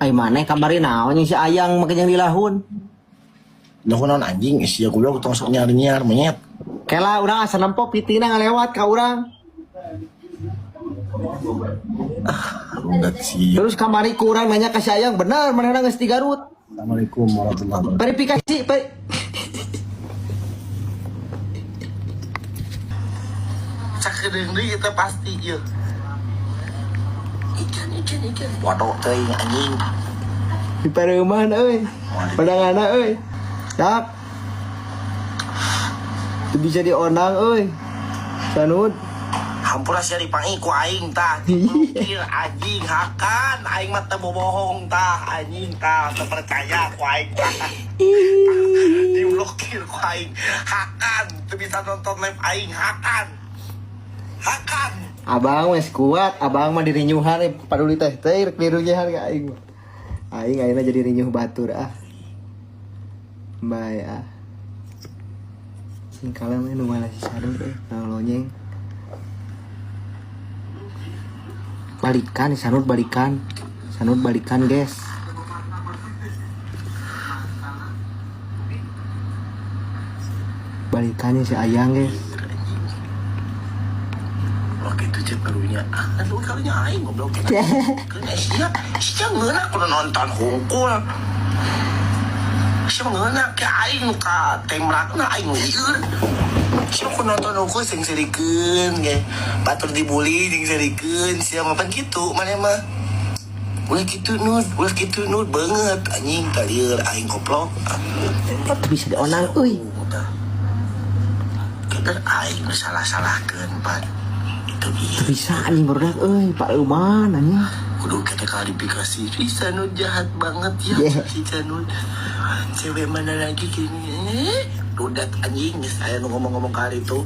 Ai maneh kamari naon yang si Ayang make yang dilahun. Lah naon anjing, sia goblok tong sok nyiar-nyiar monyet. Kela urang asa nempo pitina ngalewat ka urang. Rudat sih. Terus kamari ku urang nanya ka si Ayang, bener manehna geus di Garut. Assalamualaikum warahmatullahi wabarakatuh. Verifikasi, Sakedeung deui eta pasti ieu. Ikan ikan ikan. Waduh teuing anjing. Di pareuman euy. Padangana euy. Dak. Teu bisa dionang euy. Sanud. Hampura sia dipangi ku aing tah. Diblokir anjing hakan aing mah teu bobohong tah anjing tah teu percaya ku aing tah. Diblokir ku aing hakan teu bisa nonton live aing hakan. Hakan. Abang wes kuat, abang mah dirinyuhan paduli teh teh rek dirunyehan ka aing mah. Aing ayeuna jadi rinyuh batur ah. Bae ah. Sing kalem nu mana si Sanud euy, nang lonyeng. Balikan Sanud balikan. Sanud balikan, guys. Balikannya si Ayang, guys. Waktu itu cek karunya, aduh karunya aing goblok. Karunya sia, sia ngeunah kudu nonton hungkul. Sia ngeunah ke aing nu ka temrakna aing nu lieur. Sia kudu nonton hungkul sing serikeun ge. Batur dibully jeung serikeun sia mah pan kitu maneh mah. Ulah kitu nud, ulah kitu nud beungeut anjing tah lieur aing goblok. Teu bisa dionang euy. Kadar aing nu salah-salahkeun pan. Itu Teu bisa anjing barudak euy, Pak Luman anjing. Kudu kita klarifikasi. Si Sanud jahat banget ya. Yeah. Si Sanud. Cewek mana lagi gini. Rudat anjing. Saya nu ngomong-ngomong kali itu.